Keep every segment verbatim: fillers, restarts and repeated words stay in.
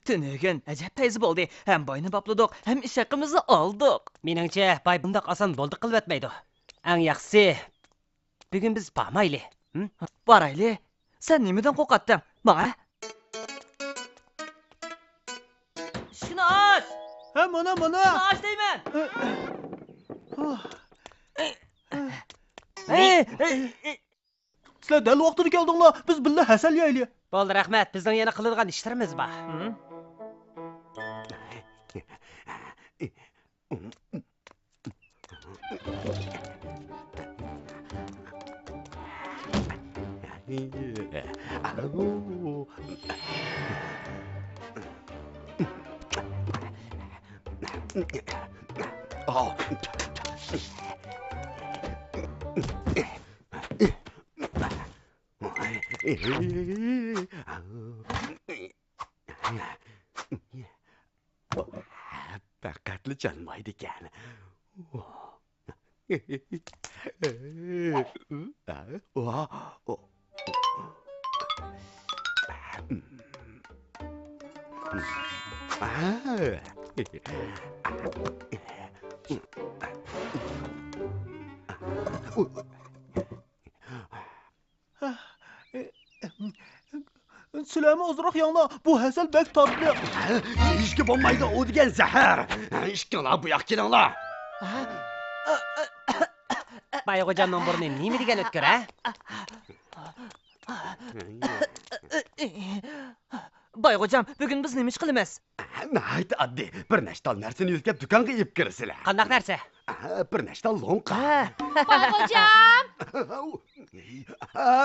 تۈنۈگۈن ئەجەب پەيزى بولدى. ھەم باينى باپلىدۇق، ھەم ئىش ھەققىمىزنى ئالدۇق. مېنىڭچە، باي بۇنداق ئاسان بولدى قىلىۋەتمەيدۇ. ئەڭ ياخشىسى، بۈگۈن بىز بارمايلى. ھىم؟ بارايلى. سەن نېمىدىن قورقاتتىڭ؟ ماڭە. ئىشىكنى ئاچ! ھە، مانا، مانا. ئىشىكنى ئاچ دەيمەن! ھەي! سىلەر دەل ۋاقتىدا كەلدىڭلار. بىز بىللە ھەسەل يەيلى. بولدى، رەھمەت. بىزنىڭ يەنە قىلىدىغان ئىشلىرىمىز بار. ھىم؟ پەقەتلا چانمايدىكەن. سىلەرمۇ ئازراق يەڭلار، بۇ ھەسەل بەك تاتلىق. يېيىشكە بولمايدۇ، ئۇ دېگەن زەھەر. ئىككىڭلار بۇ ياققا كېلىڭلار. باي غوجامنىڭ بۇرنى نېمە دېگەن ئۆتكۈر، ھە؟ باي غوجام، بۈگۈن بىز نېمە ئىش قىلىمىز؟ ناھايىتى ئاددىي. بىر نەچچە تال نەرسىنى يۆتكەپ دۇكانغا ئېلىپ كىرىسىلەر. قانداق نەرسە؟ بىر نەچچە تال لوڭقا. ھە. باي غوجام!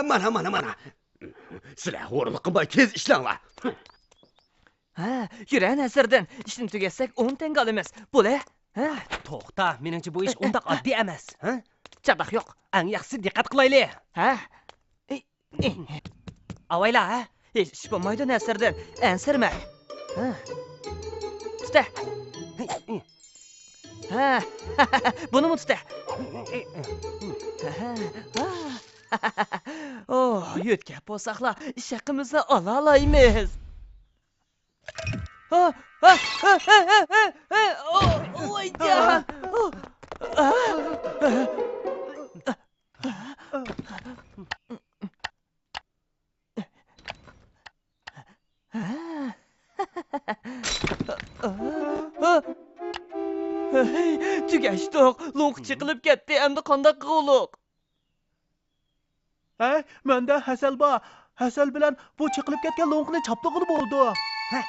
مانا، مانا، مانا. سىلەر ھۇرۇنلۇق قىلماي تېز ئىشلەڭلار. ھە، يۈرە نەسىردىن، ئىشنى تۈگەتسەك ئون تەڭگە ئالىمىز. بولە؟ ھە؟ توختا، مېنىڭچە بۇ ئىش ئۇنداق ئاددىي ئەمەس. ھە؟ چاتاق يوق. ئەڭ ياخشىسى دىققەت قىلايلى. ھە؟ ئاۋايلا، ھە؟ ھېچ ئىش بولمايدۇ نەسىردىن. ئەنسىرىمە. ھە. تۇتە. ھە. بۇنىمۇ تۇتە. ئوھ، يۆتكەپ بولساقلا، ئىش ھەققىمىزنى ئالالايمىز. ھەي، تۈگەشتۇق. لوڭقا چېقىلىپ كەتتى. ئەمدى قانداق قىلغۇلۇق؟ ھەي، مەندە ھەسەل بار. ھەسەل بىلەن بۇ چېقىلىپ كەتكەن لوڭقىنى چاپلىغىلى بولىدۇ. ھە،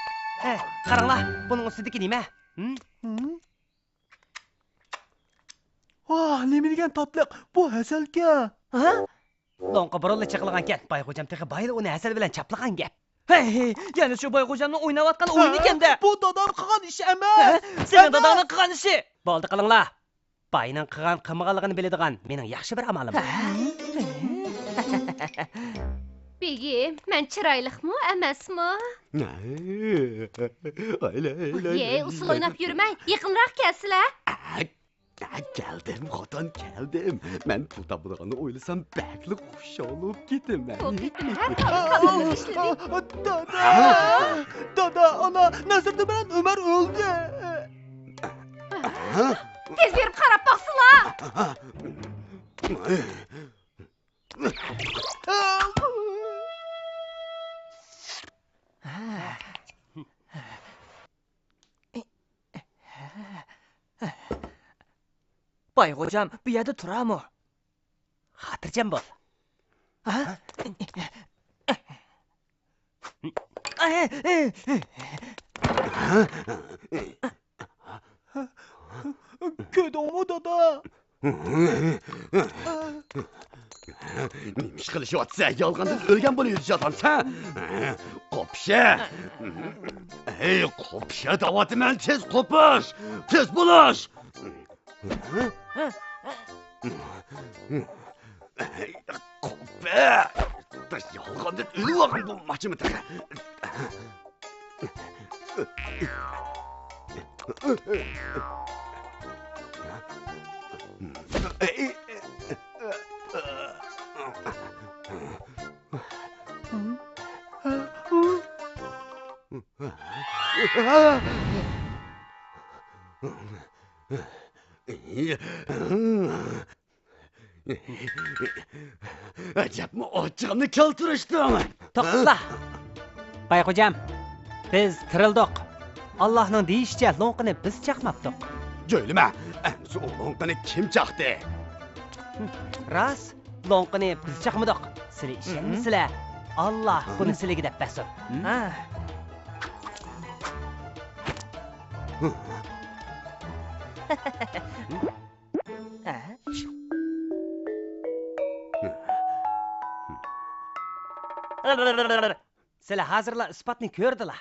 ھە، قاراڭلار، بۇنىڭ ئۈستىدىكى نېمە؟ ھىم؟ ھىم؟ ۋاھ، نېمە دېگەن تاتلىق! بۇ ھەسەلكەن! ھە؟ لوڭقا بۇرۇنلا چېقىلغانكەن، باي غوجام تېخى بايىلا ئۇنى ھەسەل بىلەن چاپلىغان گەپ. ھەي، يەنە شۇ باي غوجامنىڭ ئويناۋاتقان ئويۇنىكەن-دە! بۇ دادام قىلغان ئىش ئەمەس! ھە؟ سېنىڭ داداڭنىڭ قىلغان ئىشى! بولدى، قىلىڭلار! باينىڭ قىلغان قىلمىغانلىقىنى بىلىدىغان مېنىڭ ياخشى بىر ئامالىم بار. بېگىم، مەن چىرايلىقمۇ، ئەمەسمۇ؟ يەي، ئۇسسۇل ئويناپ يۈرمەي، يېقىنراق كەلسىلە. كەلدىم، خوتۇن، كەلدىم. مەن پۇل تاپىدىغاننى ئويلىسام، بەكلا خۇشال بولۇپ كېتىمەن. بۇ قېتىم ھەر خىل كاللىنى ئىشلىدى. دادا! ھە؟ دادا، ئانا، نەسىردىن بىلەن ئۆمەر ئۆلدى. ھە؟ تېز بېرىپ قاراپ باقسىلا! باي غوجام بۇ يەردە تۇرامۇ؟ خاتىرجەم بول. ھە؟ كۆردۈڭمۇ، دادا؟ نېمە ئىش قىلىشىۋاتىسەن؟ يالغاندىن ئۆلگەن بولۇۋېرىشىۋاتامسەن؟ قوپۇشە! ھەي، قوپۇشە دەۋاتىمەن، تېز قوپۇش! تېز بولۇش! قوپە! يالغاندىن ئۆلۈۋالغان بولماقچىمۇ تېخى؟ ئەجەبمۇ ئاچچىقىمنى كەلتۈرۈشتۈڭ! توختىلا! باي غوجام، بىز تىرىلدۇق. ئاللاھنىڭ دېيىشىچە، لوڭقىنى بىز چاقماپتۇق. جۆيلىمە! ئەمسە ئۇ لوڭقىنى كىم چاقتى؟ راست، لوڭقىنى بىز چاقمىدۇق. سىلى ئىشەنمىسىلە، ئاللا بۇنى سىلىگە دەپ بەرسۇن. ھە. سىلە ھازىرلا ئىسپاتنى كۆردىلا.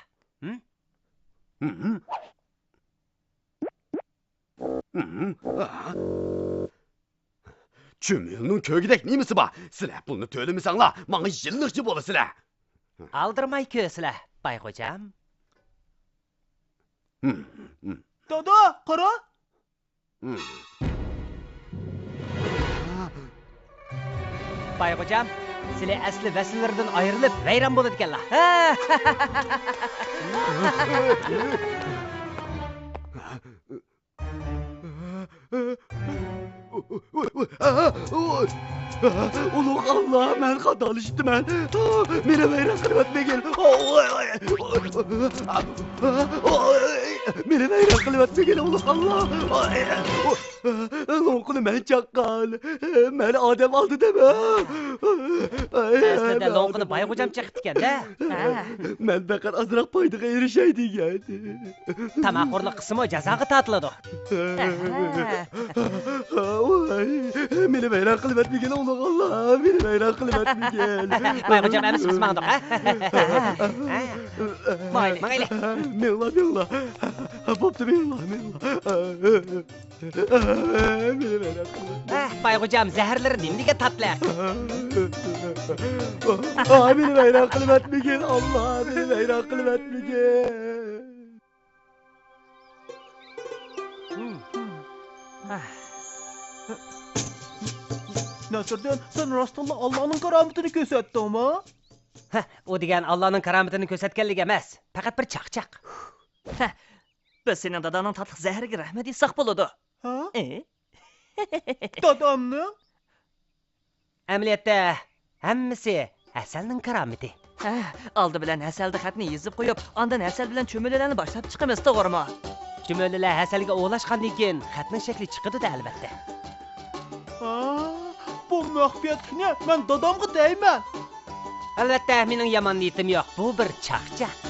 چۈمۈلىنىڭ كۆرگۈدەك نېمىسى بار؟ سىلەر پۇلنى تۆلىمىسەڭلار، ماڭا يىللىقچى بولىسىلەر. ئالدىرىماي كۆرسىلە، باي غوجام. دادا، قارا! باي غوجام، سىلى ئەسلى ۋەسىللىرىدىن ئايرىلىپ، ۋەيران بولىدىكەنلا. ئۇلۇغ ئاللا، مەن خاتالىشىپتىمەن. مېنى ۋەيران قىلىۋەتمىگىن. مېنى ۋەيران قىلىۋەتمىگىن، ئۇلۇغ ئاللا. لوڭقىنى مەن چاققان. مەن ئادەم ئالدىدىم. ئەسلىدە لوڭقىنى باي غوجام چېقىپتىكەن-دە. مەن پەقەت ئازراق پايدىغا ئېرىشەي دېگەن. تاماخورلۇق قىلسىمۇ جازاغا تارتىلىدۇ. ۋاي، مېنى ۋەيران قىلىۋەتمىگىن، ئۇلۇغ ئاللا، مېنى ۋەيران قىلىۋەتمىگىن. باي غوجام، ئەمىسە بىز ماڭدۇق، ھە؟ ماڭايلى، ماڭايلى. مېڭلا، مېڭلا. بوپتۇ، مېڭلا، مېڭلا. مېنى ۋەيران قىلىۋەتمىگىن. باي غوجام، زەھەرلىرى نېمىدېگەن تاتلىق. مېنى ۋەيران قىلىۋەتمىگىن، ئاللا، مېنى ۋەيران قىلىۋەتمىگىن. نەسىردىن، سەن راستتىنلا ئاللانىڭ كارامىتىنى كۆرسەتتىڭمۇ؟ ھە، ئۇ دېگەن ئاللانىڭ كارامىتىنى كۆرسەتكەنلىك ئەمەس، پەقەت بىر چاقچاق. ھە، بىز سېنىڭ داداڭنىڭ تاتلىق زەھىرىگە رەھمەت ئېيتساق بولىدۇ. ھە؟ ئى؟ دادامنىڭ؟ ئەمەلىيەتتە، ھەممىسى ھەسەلنىڭ كارامىتى. ھە، ئالدى بىلەن ھەسەلدە خەتنى يېزىپ قويۇپ، ئاندىن ھەسەل بىلەن چۈمۈلىلەرنى باشلاپ چىقىمىز، توغرىمۇ؟ چۈمۈلىلەر ھەسەلگە ئۇلاشقاندىن كېيىن، خەتنىڭ شەكلى چىقىدۇ-دە، ئەلۋەتتە. ھا، بۇ مۇخپىيەتلىكنى مەن دادامغا دەيمەن. ئەلۋەتتە، مېنىڭ يامان نىيىتىم يوق، بۇ بىر چاقچاق.